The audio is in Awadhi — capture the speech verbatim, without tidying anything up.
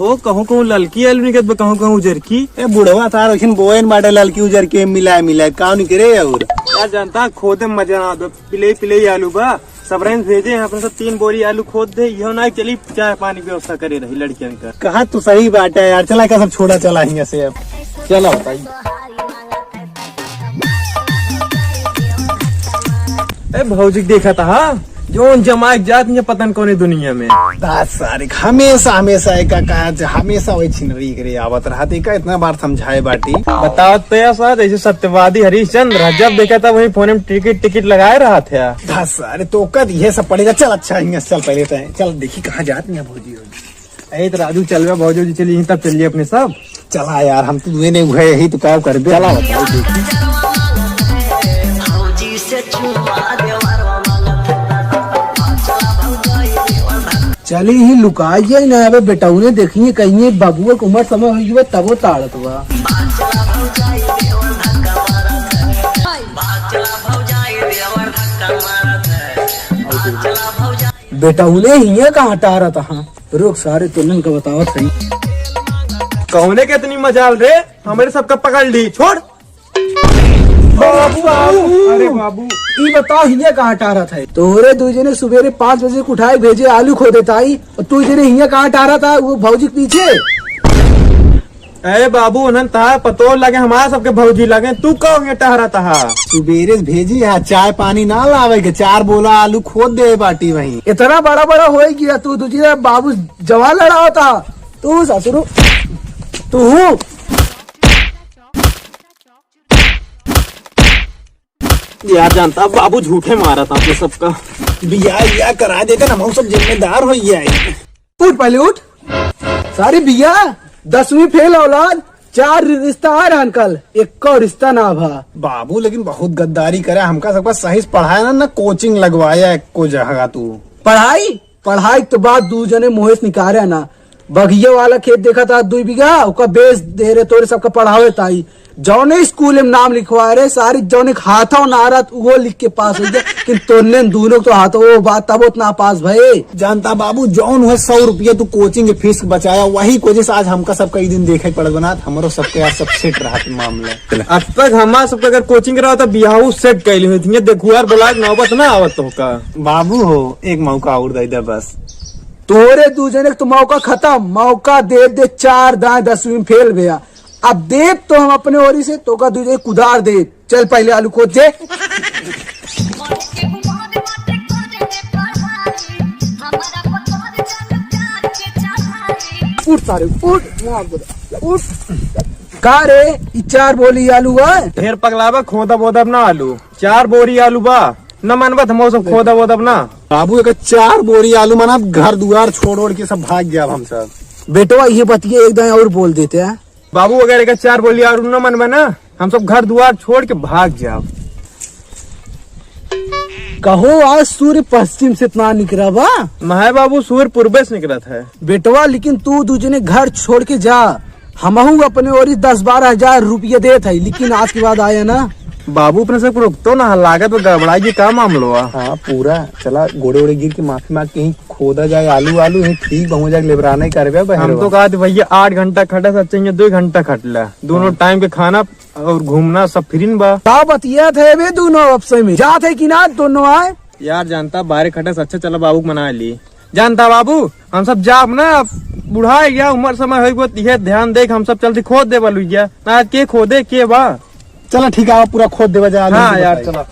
हो, कहूँ कहूँ ललकी आलू निकलत बा, कहूँ कहूँ उजरकी। ए बुढ़वा, तार ओखिन बोएन बाटे ललकी उजरकी मिलाए मिलाए, काव निकरे और? यार जानता, खोदे में मजा ना आवे, पिलई पिलई आलू बा। सबरेन भेजे हैं, अपने सब तीन बोरी आलू खोद दे, इहो ना चली, चाय पानी की व्यवस्था करे रही लड़कियन का। कहा तू सही बाटे यार, चला का सब छोड़ा, चला हियाँ से अब। चला बताई। ए भौजी के देखा था, हाँ? जोन जमाए के जात नहीं पता न कौने दुनिया में। दास सारे, हमेशा, हमेशा एका कहा, हमेशा वही छिनरी करे आवत रहत। एका इतना बार समझाए बाटी। बतावत तो या साथ, जैसे सत्यवादी हरिश्चंद्र, जब देखा था वही फोन में टिकट, टिकट लगाए रहत है। दास सारे, तो कद ये सब पड़ेगा। चल अच्छा, हियाँ से चल, पहले तो चल देखी कहाँ जात नहीं भौजी होगी। ए, तो राजू, चलबे भौजी जी, चलिए, तब चलिए अपने सब। चला यार, हम तो दुए नहीं हुए, यही तो काम करबे। चला बताओ, देखी। चली ही लुकाई जाए ना, अबे बेटौने देखिए, कहिए बबुआ के उम्र समय होई बा, तबो ताड़त बा। बेटौने हियाँ कहाँ ताड़त, हाँ? रुक, सारे तुमन का बतावत हई। कौने के इतनी मजाल रे? हमरे सबका पकड़ ली, छोड़। बाबू, बाबू। अरे बाबू। ई बताओ, हियाँ कहाँ टारत है? तोहरे दुई जने सुबेरे पाँच बजे के उठाए भेजे आलू खोदे ताई, और तू जने हियाँ कहाँ टारत है? वो भौजी के पीछे। अरे बाबू, उन्हन तहार पतोह लगे, हमार सबके भौजी लगे, तू कब हियाँ टहरत हा? सुबेरे से भेजी है, चाय पानी ना लावे के, चार बोला आलू खोद दे बाटी वहीं। इतना बड़ा बड़ा होई गया तू, तुझे बाबू जवान लड़ावत हा। तू ससुरु, तू। यार जानता, बाबू झूठे मारा था अपने सबका। बियाह, बियाह करा देते ना, हम सब जिम्मेदार हो जाए। उठ पहले उठ। सारी बियाह, दसवीं फेल औलाद, चार रिश्ता आ रहा अंकल, एक और रिश्ता ना भा। बाबू लेकिन बहुत गद्दारी करे, हमका सबका सही से पढ़ाया ना, ना कोचिंग लगवाया एको जगह तू। पढ़ाई पढ़ाई के बाद दू जने मोहेश निकारे ना, बगिया वाला खेत देखा था दुई बीघा, ओका बेच दे रहे तोरे सबका पढ़ावे ताई। जौने स्कूल में नाम लिखवाए रहे, सारी जौने के हाथों ना रहत, उहो लिख के पास हो गया। लेकिन तोरने दूनों तो हाथ, ओ बात तब उतना पास भए। जानता बाबू, जौन हुए सौ रुपये तू कोचिंग के फीस के बचाया, वही की वजह से आज हमका सबका ई दिन देखे के पड़त बनात, हमरो सबके यार सब सेट रहत मामला। अब तक हमार सबके अगर कोचिंग रहा तो बियाहू सेट कैली हुई थी। ये देखुआर बोला के नौबत ना आवत तो का। बाबू हो, एक मौका और दे दे बस। तोरे दू जने के तो मौका खत्म, मौका दे दे चार दाएं दसवीं में फेल भैया। अब देब तो हम अपने ओरी से तोका दू जने कुदार देब। चल पहले आलू खोद दे। उठ सारे, उठ, मार दे, उठ। का रे, ई चार बोरी आलू है? ढेर पगलावा, खोदब वोदब ना आलू। चार बोरी आलू बा, न मनबत हम सब खोदब वोदब ना। बाबू, एक चार बोरी आलू मना, घर दुआर छोड़ ओड़ के सब भाग गया हम सब। बेटवा, ये बतिया एक दाएं और बोल देते हैं। बाबू, अगर एक चार बोरी आलू न मनबे ना, हम सब घर दुआर छोड़ के भाग जाब। कहो, आज सूर्य पश्चिम से इतना निकरा बा? नहीं बाबू, सूर्य पूर्वे से निकरत है। बेटवा, लेकिन तू दू जने घर छोड़ के जा, हमहू अपने ओरी दस बारह हजार रुपये देत है, लेकिन आज के बाद आया ना। बाबू, अपने सब रुक तो ना, लागत बा गड़बड़ाई के का मामलो आ? हाँ, पूरा चला गोड़े ओड़े गिर के माफी मांग के ही खोदा जाए, आलू आलू ही ठीक बहु जाए, लेबराना ही करबे हम बहरवा। तो कहा था भैया, आठ घंटा खटे से अच्छा है दो घंटा खट ले, दोनों हाँ। टाइम के खाना और घूमना सब फ्री में बा। का बतियात है बे दोनों आपस में? जात है कि ना दोनों आए? यार जानता, बाहरे खटे से अच्छा चला बाबू के मना ली। जानता बाबू, हम सब जाब ना, बुढ़ा गया, उम्र समय होई गो, इहे ध्यान दे के हम सब चलती खोद देबा लुइया। ना के खोदे के बा? चला ठीक है, पूरा खोद देबा जा, हाँ आलू यार, बताई। चला।